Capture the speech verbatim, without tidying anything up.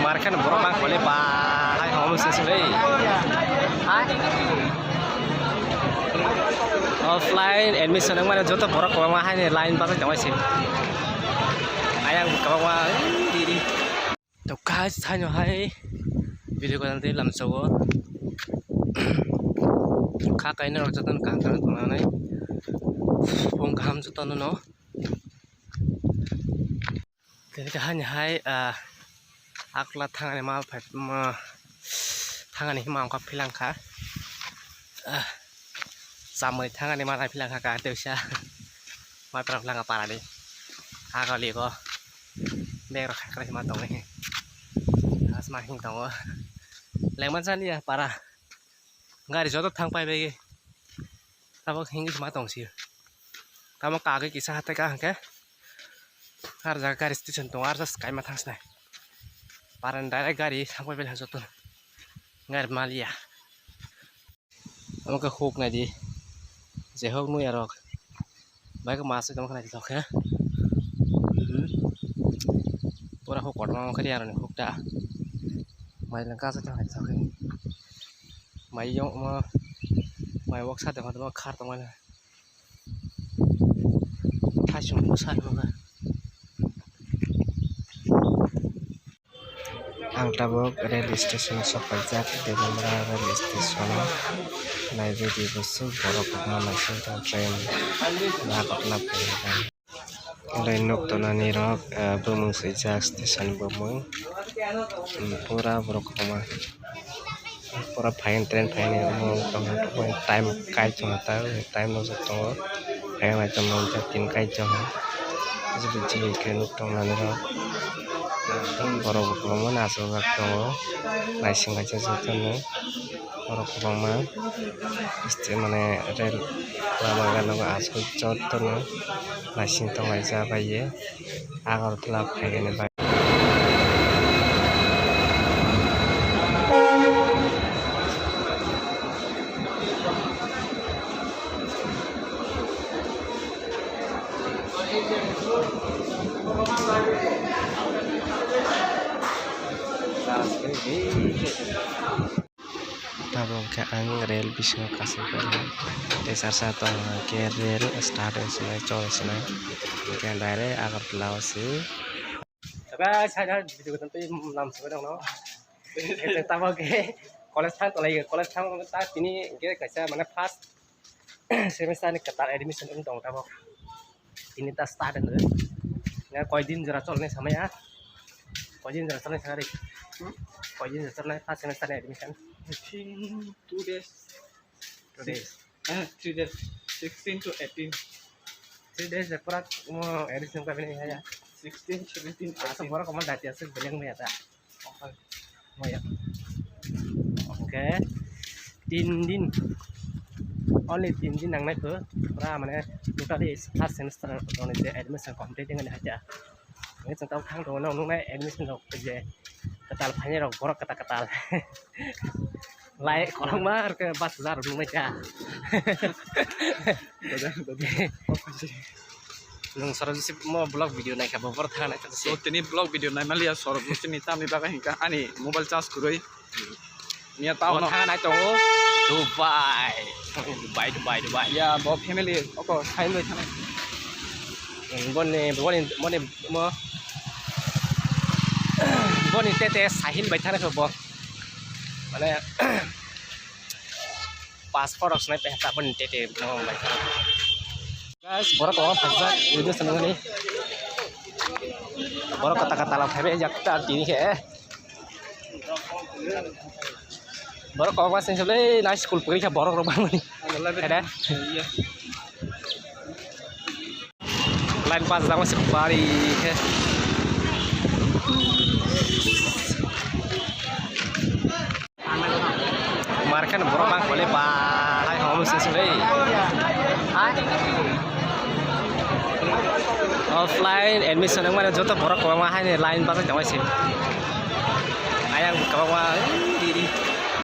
Markhe borok bang kole ba hai homo se se le. Offline admission wngmani joto borok kwbangma haini line bachai tongmani se. Ayang kwbangma, ui, di, di. To guys, haino hai video kanal tei lamsao kha kaina rok jotono kaham kaham tongnai. Phung kaham jotono no. Tini kahani hai, ah, akla thangani mal phai, ma, thangani hima wngkha philangkha. Ah, chamwi thangani mal philangkha ka tewsa. Ma philangkha parani. Agaligo. Bag rok khakhwlai ma tongwi. Asma hing tongo. Lengman sani ya para. Gari joto thang pai bai. Tabok hingwi ma tong sio. Tamo kagwi kisa hatai ka hwnkhe. Ar jaga gari station tongo, ar just kaima thang sinai. Paran direct gari thang pai bai joto. Gari maliya. Omo khe huk nai di. Je huk nui arok. Bai khe masa tongma khe naithotok khe. Hmm. Pura huk kotorma khe aroni huk ta. Mai lang kasa tong naithotok khe. Mai yong ma, mai wok sa tongma tongma khar tongma. Thaichung bwsa tongma. Ang tabuk rail station o sok paijak, Debamra rail station o. Naibaidi bwswk borok kwbangma naising tong train naharna phaijak. Tei nok tonani rok, ah, bumung swijak station bumung. Pura borok kwbangma. Pura phaiyung train phaiyung tongma time kai tongma ta time nukjak tongo. Phaiyung naitok nokjak tin kai tongo. Jili jili khe nuk tongnani rok. Borok bo kwbangma no achukjak tongo. Naising kaisa jotono borok kwbangma. Mane rel lama gana o aswk jotono naising tonglaijak bai ye. Agartala phaikhe bagwi. Tabuk hwnkhe ang rel bisingo kasui kha, tei charsa tong hwnkhe rel start wng sinai choli sinai, hwnkhe direct Agartala o se. Guys, hai, hai, video tei lam sugwi tongno. Tabuk hwnkhe college thang tonglaio, college thang ta tini hwnkhe kaisa mane first semester ni kwtal admission wng tong tabuk. Tini ta start wng. Ya, koi din jora cholnai samaya. Koi din jora cholnai samaya. Koi din jora cholnai first semester ni admission. I think two days. Two days. Ah, three days. Sixteen to eighteen. Three days de pura mo admission ka bini ya. Sixteen, seventeen, aswk eighteen. Borok omo dati aswk beleng maya ta. Maya. Oke. Tin din. Only tin din nangnai kho. Pura mane totally first semester only je admission complete wngmani haja. Ang chwng tabuk thang tongo, nang nuknai admission rok je kwtal phainai rok borok kwtal kwtal. Lai kwbangma rok khe bus hajar rok nuknai kha. Nwng Sorojosip mo vlog video naikha, bo borok thang nai kha. So, tini vlog video naimaliya Sorojosip ni tamni bagwi hinkha ani mobile charge kwrwi. Niya tao no. Thang nai tongo Dubai. Dubai, Dubai, Dubai. Ya, bo family oko sain bai thang. Boni, boni, boni, mo. Boni tete Sahil bai thang bo. Mane, passport rok sunai pe ta boni tete no bai thang. Guys, borok kwbangma phaijak, video se nangani. Borok kwtal kwtal phaibai jak ta tini khe. Borok kwbangma seng seng le, nai school pori kha borok rok bangmani. Ada? Line pass jagma se bari khe. Markhe borok bang kole ba hai homo se se le. Hai. Offline admission wngmani joto borok kwbangma haini line bachai tongmani se. Ayang kwbangma, ui, di, di.